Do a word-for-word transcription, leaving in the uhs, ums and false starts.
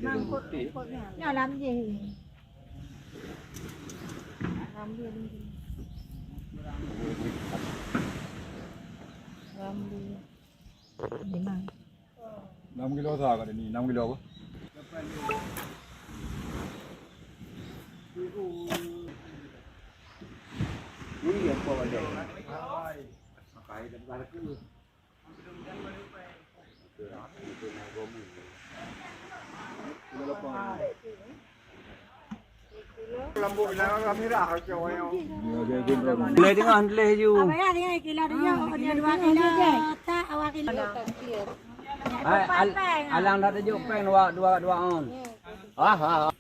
Mangkuk, mangkuk. Nyoe lam jih. Lam jih. Lam jih. Limang. Enam kilo sa kat ni, enam kilo apa? Ini apa ada? Makai dan barang tu. Mulai tengah leh ju. Apa ya, tengah kilo tujuh, dia dua kilo, tak, dua kilo. Hai, al-, alang dah tujuh peng dua, dua, dua on. Ah, ah, ah.